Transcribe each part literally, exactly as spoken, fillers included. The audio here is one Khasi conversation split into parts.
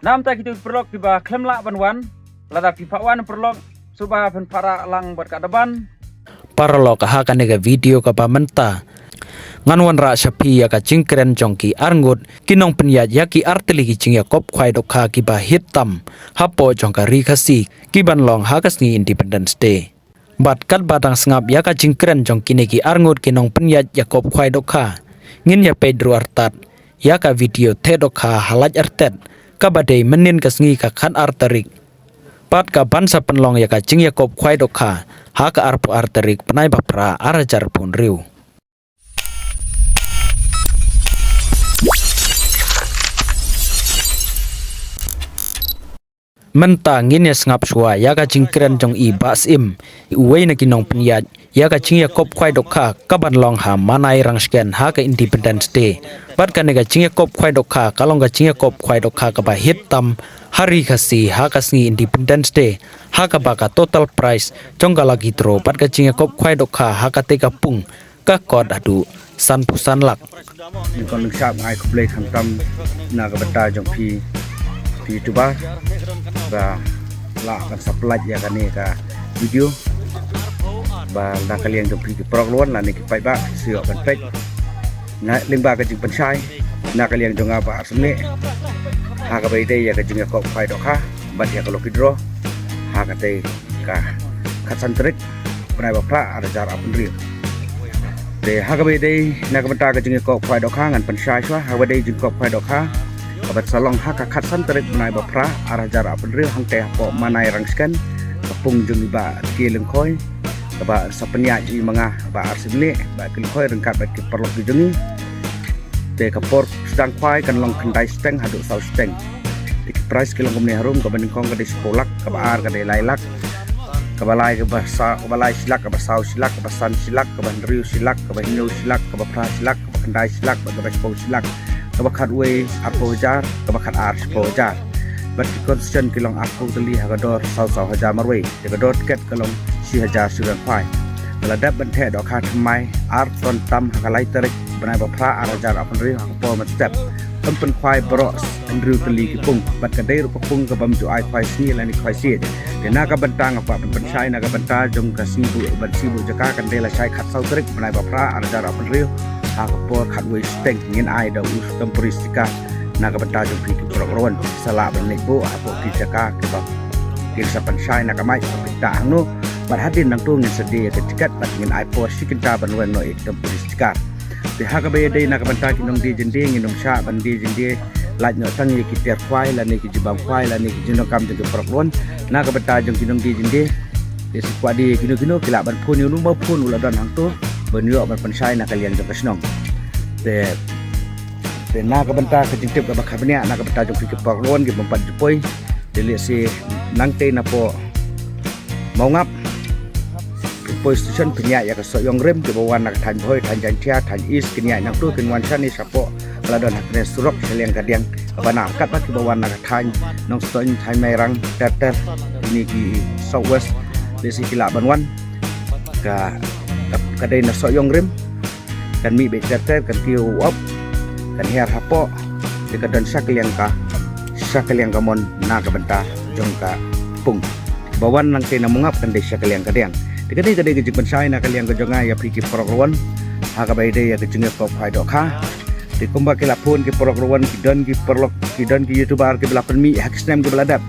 Namta kito ki paralok kiba khlem lah ban wan, lada phi phah wan paralok, sngewbha phin phah rah lang bad ka daban. Paralok, ha kane ka video kaba mynta ngan wanrah sha phi ïa ka jingkren jong ki arngut ki nongpynïaid ïa ki artylli ki jingïakop khwai dohkha kiba hit tam hapoh jong ka Ri Khasi, kiban long ha ka sngi Independence Day. Bad katba dang sngap ïa ka jingkren jong kine ki arngut ki nongpynïaid ïakop khwai dohkha, ngin ïa peit ruh artat ïa ka video theh dohkha ha lait artet kaba dei mynnin ka sngi ka khatar tarik. Bad ka ban sa pynlong ïa ka jingïakop khwai dohkha ha ka arphew ar tarik bnai ba phra ar hajar arphew hynriew. Mynta ngin ïa sngap shuwa ïa ka jingkren jong i Bah Syiem, uwei na ki nongpynïaid ïa ka jingïakop khwai dohkha kaban long ha Manai Rangshken ha ka Independence Day. Bad kane ka jingïakop khwai dohkha ka long ka jingïakop khwai dohkha kaba hit tam ha Ri Khasi ha ka sngi Independence Day, ha kaba ka total prize jong ka lucky draw bad ka jingïakop khwai dohkha ha katei ka pung ka kot haduh sanphew san lak. Nyngkong nyngshap nga ai khublei khamtam na ka bynta jong phi, phi YouTuber ba lah ban sa pynlait ïa kane ka video, ba na ka liang jong phi ki paralok ruh lane ki paidbah ki sa ïoh ban peit. Na lyngba ka jingpynshai na ka liang jong nga Bah Arsymnieh, ha kaba ïadei ïa ka jingïakop khwai dohkha bad ïa ka lucky draw ha katei ka khatsan tarik bnai ba phra ar hajar arphew hynriew. Te ha kaba ïadei na ka bynta ka jingïakop khwai dohkha ngan pynshai shuwa, ha kaba ïadei jingïakop khwai dohkha kaban sa long ha ka khatsan tarik bnai ba phra ar hajar arphew hynriew hangtei hapoh Manai Rangshken, ka pung jong i Bah K Lyngkhoi, kaba sa pynïaid i ma nga Bah Arsymnieh, Bah K Lyngkhoi ryngkat bad ki paralok ki jong ngi. Te ka por sdang khwai kan long khyndai shiteng haduh saw shiteng. Te ki prize ki long kumne harum, kaba nyngkong ka dei shiphew lak, kaba ar ka dei lai lak, kaba lai kaba sa, kaba lai shi lak, kaba saw shi lak, kaba san shi lak, kaba hynriew shi lak, kaba hynñiew shi lak, kaba phra shi lak, kaba khyndai shi lak, bad kaba shiphew shi lak, kaba khatwei arphew hajar, kaba khatar shiphew hajar. Bad ki consolation ki long arphew tylli ha ka dor saw saw hajar marwei. Te ka dor tiket ka long shi hajar shi ryngkhwai. Ka la dep ban theh dohkha thymmai ar ton tam ha ka lai tarik bnai ba phra ar hajar arphew hynriew ha ka por mynstep. Kan pynkhwai baroh hynriew tylli ki pung bad ka dei ruh ka pung ka bym ju ai khwai sngi lane khwai siej. Te na ka bynta nga kwah ban pynshai na ka bynta jong ka sngi buh ban sngi buh jaka kan dei lashai khatsaw tarik bnai ba phra ar hajar arphew hynriew ha ka por khatwei shiteng ngin ai da u temporary sticker na ka bynta jong phi ki paralok ruh sa lah ban leit buh hapoh ki jaka kiba kin sa pynshai na ka mic ba phi ktah hangno. Bad hadien nangto ngin sa die ïa ka tiket bad ngin ai por shi kynta ban weng noh ïa ki temporary sticker. Te ha kaba ïadei na ka bynta ki nongdie jingdie ngin ym shah ban die jingdie lait noh tang ïa ki tiar khwai lane ki jingbam khwai lane ki jingdonkam jong ki paralok ruh. Na ka bynta jong ki nongdie jingdie, te sa kwah die ïa kino kino ki lah ban phone ïa uno uno ba phone u la don hangto ban ïoh ban pynshai na ka liang jong ka shnong. Te Te na ka bynta ka jingtip kaba kham bniah na ka bynta jong phi ki paralok ruh ki bym pat ju poi. Te lehse nangtei napoh Mawngap phi poi station phin ïaid ïa ka Sohiong Rim, kiba wan na ka thaiñ Bhoi, thaiñ Jaintia, thaiñ East kin ïaid nangto kin wan shane shapoh ka la don ha kane surok sha liang ka diang kaba nar, katba kiba wan na ka thaiñ Nongstoiñ, thaiñ Mairang ter ter, kine ki South West lehse ki lah ban wan. Ka, ka, ka dei na Sohiong Rim. Kan mih beit ter ter, kan kiew u op, kan hiar hapoh, te ka don sha ka liang ka, sha ka liang ka mon na ka bynta jong ka pung. Ba wan nangtei na Mawngap kan dei sha ka liang ka diang. Te ka dei ka dei ka jingpynshai na ka liang ka jong nga ïa phi ki paralok ruh. Ha kaba ïadei ïa ka jingïakop khwai dohkha. Te kumba ki la phone ki paralok ruh ki don ki paralok ki don ki YouTuber kiba la pynmih ha ki snem kiba la dep.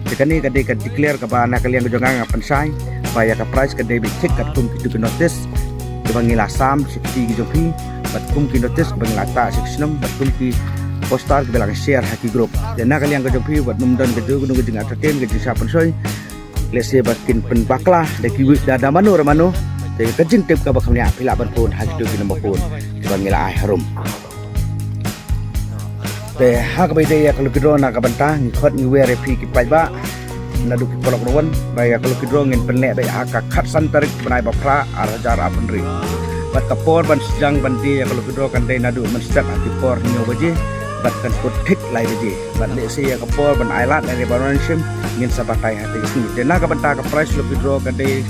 Te kane ka dei ka declare kaba na ka liang ka jong nga nga pynshai ba ïa ka prize ka dei beit thik katkum kito ki notice kiba ngi la sam sha ki kti ki jong phi, bad kum ki notice kiba ngi la tah sha ki shnong, bad kum ki poster kiba la ngi share ha ki group. Te na ka liang ka jong phi wat nym don ka jong ka jingïatrei ka jingshah pynshoi. Lehse ba kin pynbakla da ki wik da da mano re mano. Te ka jingtip kaba kham bniah phi lah ban phone ha kito ki number phone kiba ngi la ai harum. Te ha kaba ïadei ïa ka lucky draw na ka bynta ngi khot ngi wer ïa phi ki paidbah naduh ki paralok ruh ba ïa ka lucky draw ngin pynleh beit ha ka khatsan tarik bnai ba phra ar hajar arphew hynriew. Bad ka por ban sdang ban die ïa ka lucky draw kan dei naduh mynstep ha ki por hynñiew baje bad kan kut thik lai baje. Bad lehse ïa ka por ban ailad lane ban wan shim ngin sa batai ha kata ka sngi. Te na ka bynta ka prize lucky draw ka dei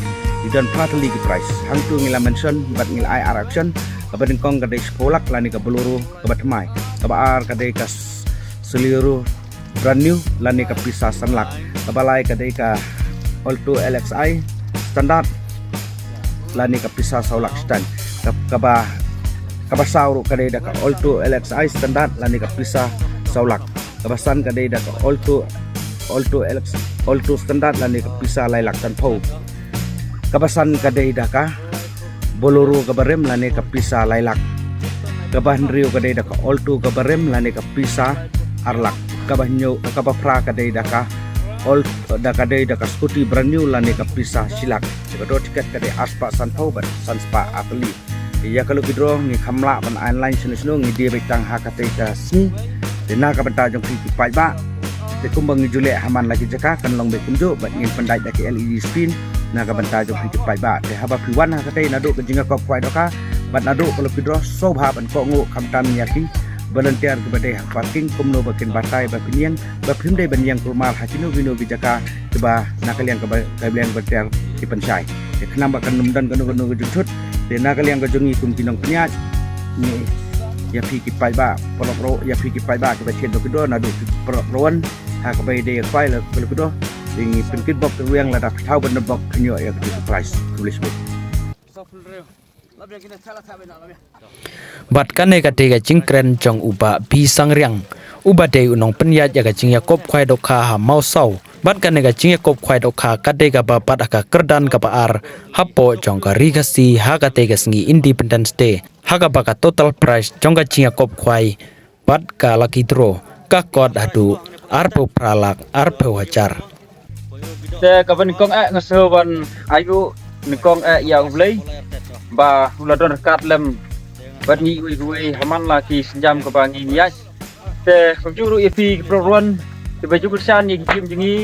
ki don phra tylli ki prize. Hangto ngi la mention bad ngi la ai ar option. Kaba nyngkong ka dei shiphew lak lane ka Bolero kaba thymmai. Kaba ar ka dei ka s-, Celerio brand new lane ka pisa san lak. Kaba lai ka dei ka Alto L X I standard lane ka pisa saw lak shitan. Ka- kaba kaba saw ruh ka dei da ka Alto L X I standard lane ka pisa saw lak. Kaba san ka dei da ka Alto Alto L X Alto standard lane ka pisa lai lak tan phew. Kaba san ka dei da ka Bolero kaba rem lane ka pisa lai lak. Kaba hynriew ka dei da ka Alto kaba rem lane ka pisa ar lak. Kaba hynñiew kaba phra ka dei da ka Alto da ka dei da ka scooty brand new lane ka pisa shi lak. Ka dor tiket ka dei ar spah san phew bad san spah ar tylli. Ïa ka lucky draw ngi kham lah ban ai online shuh shuh, ngi die beit tang ha katei ka sngi. Te na ka bynta jong phi ki paidbah, te kumba ngi ju leh ha man la ki jaka kan long beit kumjuh bad ngin pyndait da ki L E D screen na ka bynta jong phi ki paidbah. Te haba phi wan ha katei naduh ka jingïakop khwai dohkha bad naduh ka lucky draw, sngewbha ban kohnguh khamtam ïa ki volunteer kiba dei ha parking kumno ba kin batai ba pynïeng ba phim dei ban ïeng kulmar ha kino kino ki jaka kiba na ka liang kaba ka liang volunteer ki pynshai. Te khnang ba kan ym don kano kano ka jingthut. Te na ka liang ka jong ngi kum ki nongpynïaid, ngi ïa phi ki paidbah, paralok ruh, ïa phi ki paidbah kiba thied lucky draw naduh ki paralok ruh wan ha kaba ïadei ïa ka khwai la ka lucky draw. Te ngi pynkit bok te wiang lada phi thaw ban da bok phin ïoh ïa ka prize. Khublei shibun. Bad kane ka dei ka jingkren jong u Bah P Sangriang, uba dei u nongpynïaid ïa ka jingïakop khwai dohkha ha Mawsaw. Bad kane ka jingïakop khwai dohkha ka dei kaba pat ha ka kyrdan kaba ar hapoh jong ka Ri Khasi ha katei ka sngi Independence Day, ha kaba ka total prize jong ka jingïakop khwai bad ka lucky draw ka kot haduh arphew phra lak arphew hajar. Te kaba nyngkong eh nga sngew ban ayu nyngkong eh ïa U Blei ba u la don ryngkat lem bad ngi uwei uwei ha man la ki sienjam kaba ngi ïaid. Te kumjuh ruh ïa phi ki paralok ruh kiba ju kyrshan ïa ki game jong ngi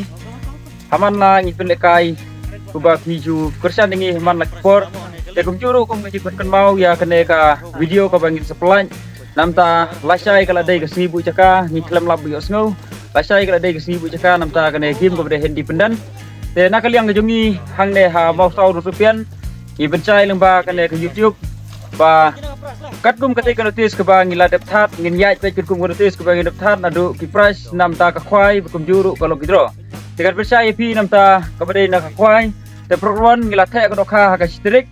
ha man la ngi pynlehkai, kumba phi ju kyrshan ïa ngi ha man la ki por. Te kumjuh ruh kum ngi ju pynkynmaw ïa kane ka video kaba ngin sa pynlait. Namta lashai ka la dei ka sngi buh jaka, ngi khlem lap buh ïohsngew. Lashai ka la dei ka sngi buh jaka namta kane game kaba dei Independence. Te na ka liang ka jong ngi hangne ha Mawsaw Rusupian, ngi pynshai lyngba kane ka YouTube ba katkum katei ka notice kaba ngi la dep thad, ngin ïaid beit katkum ka notice kaba ngi dep thad naduh ki prize namta ka khwai bad kumjuh ruh ka lucky draw. Te ngan pynshai ïa phi namta kaba dei na ka khwai. Te paralok ruh ngi la theh ka dohkha ha ka shi tarik.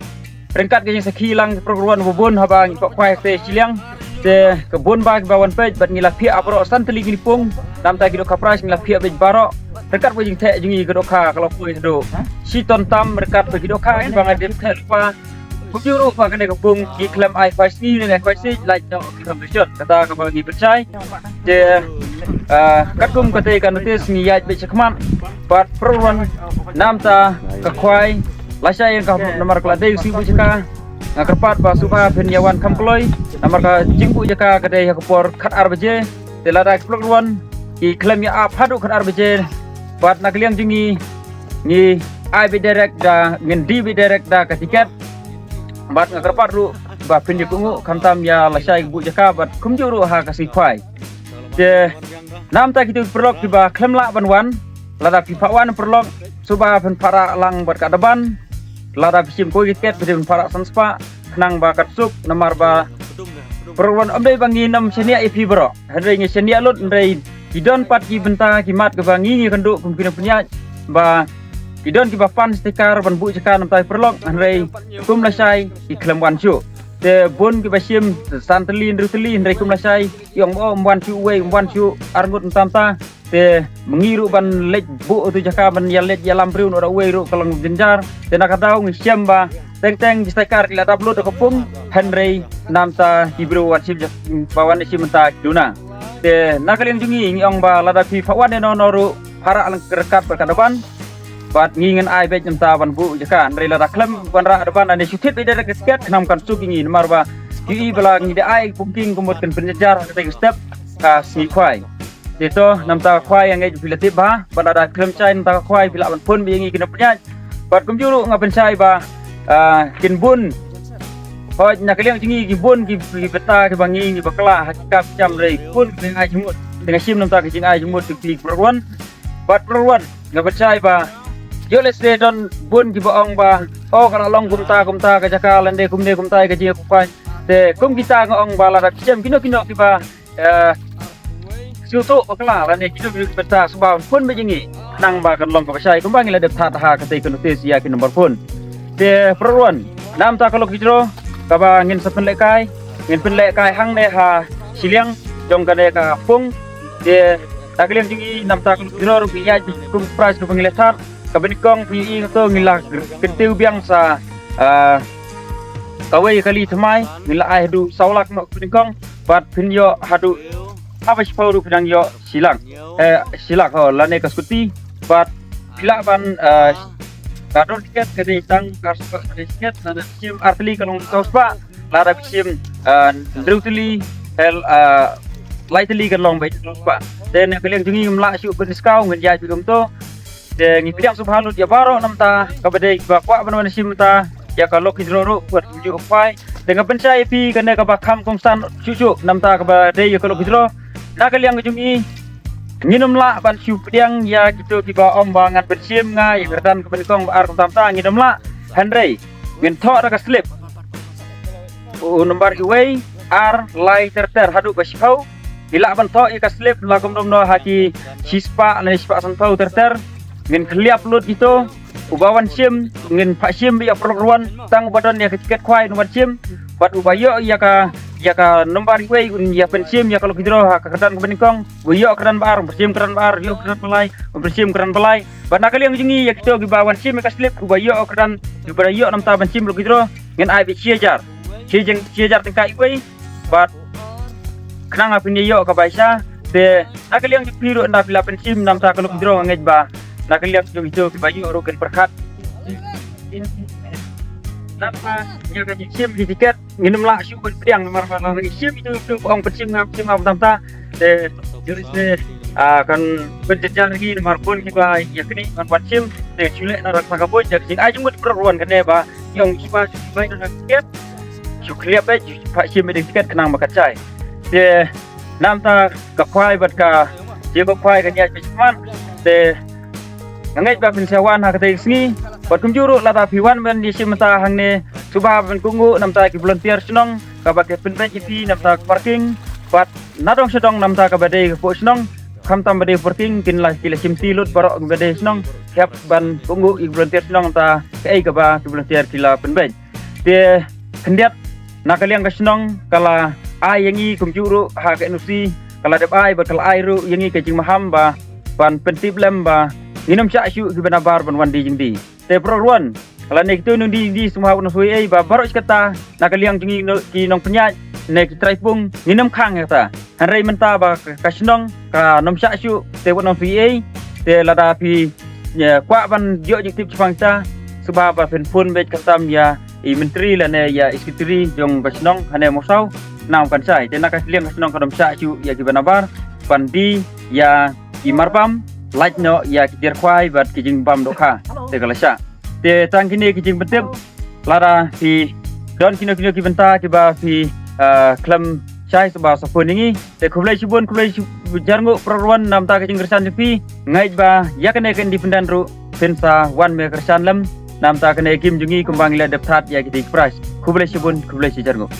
Ryngkat ka jingsakhi lang paralok ruh ba bun haba ngi pok khwai te shiliang. Te ka bun ba kiba wan peit bad ngi la phiah baroh san tylli ki pung. Namta ki dohkha prize ngi la phiah beit baroh. Ryngkat ka jingtheh jong ngi ka dohkha ka la poi haduh shi ton tam ryngkat ki dohkha kiba nga dep theh lypa. Kumjuh ruh ba kane ka pung ki khlem ai khwai sngi ne khwai sngi lait noh ki competition. Kata kaba ngi pynshai. Te, ah, katkum katei ka notice ngi ïaid beit shakhmat. Bad paralok ruh namta ka khwai lashai ïa ka namar ka la dei ka sngi buh jaka. Nga kyrpad ba sngewbha phin ïa wan kham kloi namar ka jingbuh jaka ka dei ha ka por khatar baje. Te lada ki paralok ruh ki khlem ïa ap haduh khatar baje bad na ka liang jong ngi ngi ai beit direct da ngin die beit direct da ka tiket. Bad nga kyrpad ruh ba phin ïa kohnguh khamtam ïa lashai ka buh jaka bad kumjuh ruh ha ka sngi khwai. Te namta kito ki paralok kiba khlem lah ban wan, lada phi phah wan paralok, sngewbha phin phah rah lang bad ka daban. Lada phi shim kawei ka tiket phi dei ban phah rah san spah khnang ba kat suk namar ba paralok ruh ym dei ba ngin ym shaniah ïa phi baroh. Hynrei ngi shaniah lut hynrei ki don pat ki bynta ki mat kiba ngi ngi kynduh kum ki nongpynïaid ba ki don kiba pan sticker ban buh jaka namta ki paralok hynrei kum lashai ki khlem wan shuh. Te bun kiba shim san tylli hynriew tylli hynrei kum lashai ki ong ba ym wan shuh uwei ym wan shuh arngut namta namta. Te ma ngi ruh ban leit buh utu jaka ban ïa leit ïalam briew noh da uwei ruh ka long jynjar. Te na ka daw ngi shem ba teng teng ki sticker ki la dap lut da ka pung hynrei namta ki briew wan shim ba wan shim mynta ki duna. Te na ka liang jong ngi ngi ong ba lada phi phah wan ïano ïano ruh phah rah lang ryngkat bad ka daban. Bad ngi ngin ai beit namta ban buh jaka hynrei lada khlem ban rah daban ane shu thied beit da ka tiket khnang kan suk ïa ngi namar ba ïohi ba la ngi da ai booking ka mut kan pynjynjar ha katei ka step ka sngi khwai. Te to namta ka khwai nga ngeit phi la tip bha bad lada khlem shai namta ka khwai phi lah ban phone beit ïa ngi ki nongpynïaid. Bad kumjuh ruh nga pynshai ba, ah, kin bun. Hooid na ka liang jong ngi ki bun ki, ki bynta kiba ngi ngi bakla ha ki kam ki jam hynrei bun ki jingai jingmut. Te nga shim namta ki jingai jingmut ki, ki paralok ruh. Bad paralok ruh nga pynshai ba ïoh lehse don bun kiba ong ba o ka la long kumta kumta ka jaka lane kumne kumta ka jingïakop khwai. Te kum kita nga ong ba lada phi shem kino kino kiba, eh, shu tuh bakla lane ki tu ki bynta sngewbha phone beit ïa ngi. Nang ba kan long kaba shai kumba ngi la dep thad ha katei ka notice ïa ki number phone. Te pyrshah namta ka lucky draw kaba ngin sa pynlehkai, ngin pynlehkai hangne ha shiliang jong kane ka pung. Te na ka liang jong ngi namta ka lucky draw ruh ngi ïaid kum prize ruh ba ngi la thad. Kaba nyngkong phi i to ngi la kyntiew biang sa ah, kawei kali thymmai ngi la ai haduh saw lak noh kaba nyngkong. Bad phin ïoh haduh haba shiphew ruh phin nang ïoh shilak. Eh, shilak ho lane ka scooty. Bad phi lah ban ah, ka dur tiket ka dei tang ka spah ka dei tiket lane shim ar tylli ka long saw spah. Lada shim ah, hynriew tylli hel ah, lai tylli kan long beit saw spah. Te na ka liang jong ngi ngim lah shuh ban discount ngin ïaid kumto. Te ngi pdiang sngewbha lut ïa baroh namta kaba dei ba kwah ban wan shim ta ïa ka lucky draw ruh wat kumjuh u khwai. Te nga pynshai ïa phi kane kaba kham kongsan shuh shuh namta kaba dei ïa ka lucky draw. Na ka liang ka jong ngi ngin ym lah ban shu pdiang ïa kito kiba ong ba ngan pynshim nga ïa ka kyrdan kaba nyngkong ba ar kumta kumta ngin ym lah. Hynrei ngin thoh da ka slip u number iwei, ar, lai ter ter haduh ba shiphew. Ngi lah ban thoh ïa ka slip la kum dum noh ha ki shispah lane shispah sanphew ter ter. Ngin khliap lut ito uba wan shim ngin phah shim ïa ka pyrshah ruan tang uba don ïa ka tiket khwai un wan shim. Bad uba ïoh ïa ka ïa ka number iwei un ïa pynshim ïa ka lucky draw ha ka kyrdan kaba nyngkong. Uba ïoh kyrdan ba ar un pynshim kyrdan ba ar, ïoh kyrdan ba lai un pynshim kyrdan ba lai. Bad na ka liang jong ngi ïa kito kiba wan shim ïa ka slip uba ïoh kyrdan uba ïoh namta ban shim lucky draw ngin ai beit shi hajar. Shi jing shi hajar tyngka iwei. Bad khnang ba phin ïoh ka bai sha. Te na ka liang jong phi ruh nda phi la pynshim namta ka lucky draw nga ngeit ba na ka liang jong ito kiba ïoh ruh kin pyrkhat. Namta ïa ka jingshim ki tiket ngin ym lah shu ban pdiang namar ba la ngi shim ito ito ong pynshim nga pynshim nga namta. Te juri te ah, kan pynjynjar ngi namar bun kiba ïa kane ban wan shim te shu leh na rak sa ka bun ïa ka jingai jingmut pyrshah ruan kane ba ïong kiba shu bai na tiket shu khliap beit shu phah shim beit tiket khnang ba ka shai. Te namta ka khwai bad ka jingkhwai ka ïaid beit sman. Te nga ngeit ba phin sa wan ha katei ka sngi bad kumjuh ruh lada phi wan ban ïa shim mynta hangne sngewbha ban kohnguh namta ki volunteer shnong kaba ki pynbeit ïa phi namta ka parking bad na dong sha dong namta kaba dei ka phuh shnong. Khamtam ba dei parking kin la ki la shim ti lut baroh kiba dei shnong. Hap ban kohnguh ïa ki volunteer shnong namta kaei kaba ki volunteer ki la pynbeit. Te khyndiat na ka liang ka shnong ka la ai ïa ngi kumjuh ruh ha ka N O C ka la dep ai bad ka la ai ruh ïa ngi ka jingmaham ba ban pyntip lem ba ngin ym shah shuh kiba nabar ban wan die jingdie. Te pyrshah ruan lane kito nongdie jingdie sngewbha ban ym sngewsih ei ba baroh shi katta na ka liang jong ngi ki nongpynïaid ne ki trai pung ngin ym khang ïa kata. Hynrei mynta ba ka shnong kam shah shuh te wat nang phi ei. Te lada phi kwah ban ïoh jingtip shaphang kita sngewbha ba phin phone beit khamtam ïa i myntri lane ïa i secretary jong ka shnong hane Mawsaw. Nang kan shai te na ka liang ka shnong kam shah shuh ïa kiba nabar ban die ïa i marbam lait noh ïa ki tiar khwai bad ki jingbam dohkha. Te ka la shah. Te tang kine ki jingpyntip lada phi don kino kino ki bynta kiba phi khlem shai sngewbha sa phone ïa ngi. Te khublei shibun khublei shibun jarnguh pyrshah ruan namta ka jingkyrshan jong phi. Ngeit ba ïa kane ka independent ruh phin sa wan me kyrshan lem namta kane kim jong ngi kumba ngi la dep thad ïa ki dei ki prize. Khublei shibun khublei shi jarnguh.